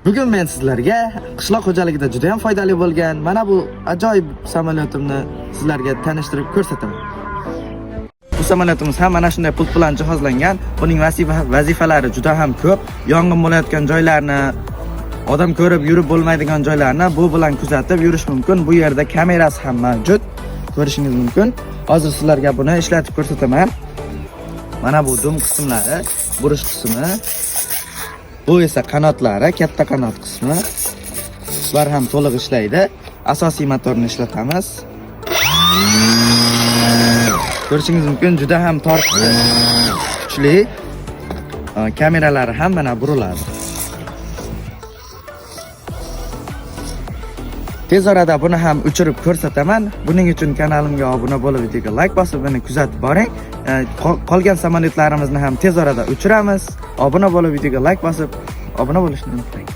Bugun men sizlarga qishloq xo'jaligida juda ham foydali bo'lgan mana bu ajoyib samolyotimni sizlarga tanishtirib ko'rsataman. Bu samolyotimiz ham mana shunday pult bilan jihozlangan. Buning vazifalari juda ham ko'p. Yong'in bo'layotgan joylarni, odam ko'rib yurib bo'lmaydigan joylarni bu bilan kuzatib yurish mumkin. Bu yerda kamerasi ham mavjud. Ko'rishingiz mumkin. Hozir sizlarga buni ishlatib ko'rsataman. Mana bu dum qismlari, burish qismi. Bu esa qanotlari, katta qanot qismi. Ular ham to'liq ishlaydi. Asosiy motorni ishlatamiz. Ko'rishingiz mumkin, juda ham tortiqli, kuchli. Kameralari ham mana buriladi. Tez orada buni ham uchirib ko'rsataman. Buning uchun kanalimga obuna bo'lib, videoga like bosib, buni kuzatib boring. Qolgan samolyotlarimizni ham tez orada uchiramiz. Obuna bo'lib, videoga like bosib, obuna bo'lishni unutmang.